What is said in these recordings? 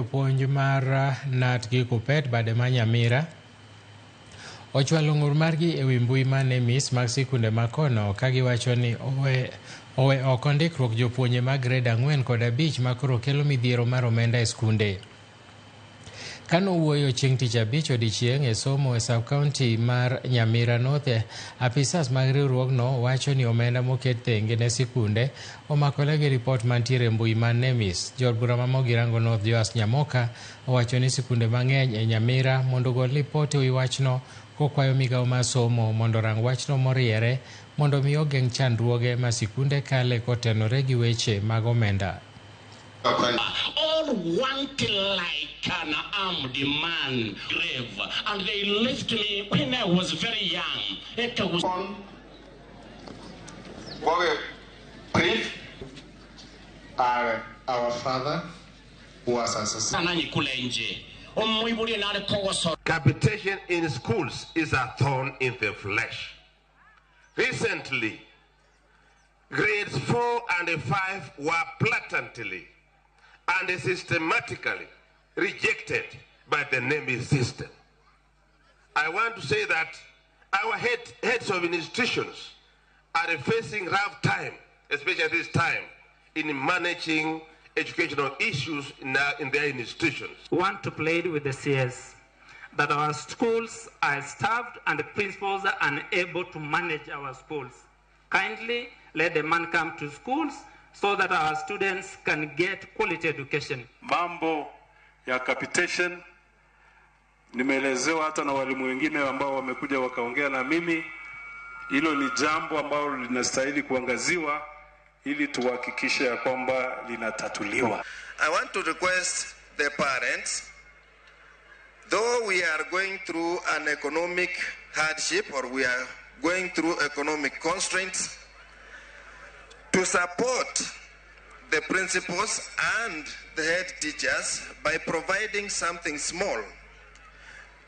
jopuonj mar KNUT gi KUPPET bade ma Nyamira ochwalo ng'ur margi ewi mbui mar NEMIS mag sikunde ma kono ka giwacho ni owe oko ndikruok jopuonje mag grade 4 kod 5 ma koro kelo midhiero mar omenda e skunde. Kanowuoyo chieng' tich abich odiechieng' e somo e sub-county mar Nyamira North, apisas mag riwruogno wacho ni omenda moket thenge ne sikunde omakore gi ripot mantiere e mbui mar NEMIS. Jood bura ma Mugirango North Joas Nyamoka owacho ni sikunde mang'eny e Nyamira mondo ogol lipot ewi wachno kokwayo migawo mar somo mondo orang wachno moriere mondo mi ogeng' chandruoge ma sikunde kale kotenore gi weche mag omenda. All want like an armed man grave, and they left me when I was very young. It was On brief are our father who was assassinated. Nanyi kule nje omuibulie nale kogoso. Capitation in schools is a thorn in the flesh. Recently, grades 4 and 5 were blatantly and systematically rejected by the NEMIS system. I want to say that our heads of institutions are facing rough time, especially this time, in managing educational issues in their institutions. Want to plead with the CS that our schools are staffed and the principals are unable to manage our schools. Kindly let the man come to schools so that our students can get quality education. Mambo ya capitation nimeelezewa hata na walimu wengine ambao wamekuja wakaongea na mimi. Hilo ni jambo ambalo linastahili kuangaziwa ili tuhakikishe ya kwamba linatatuliwa. I want to request the parents, though we are going through an economic hardship or we are going through economic constraints, to support the principals and the head teachers by providing something small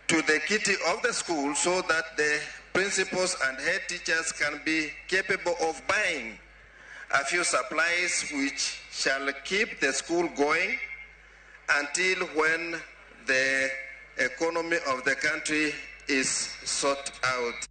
to the kitty of the school so that the principals and head teachers can be capable of buying a few supplies which shall keep the school going until when the economy of the country is sorted out.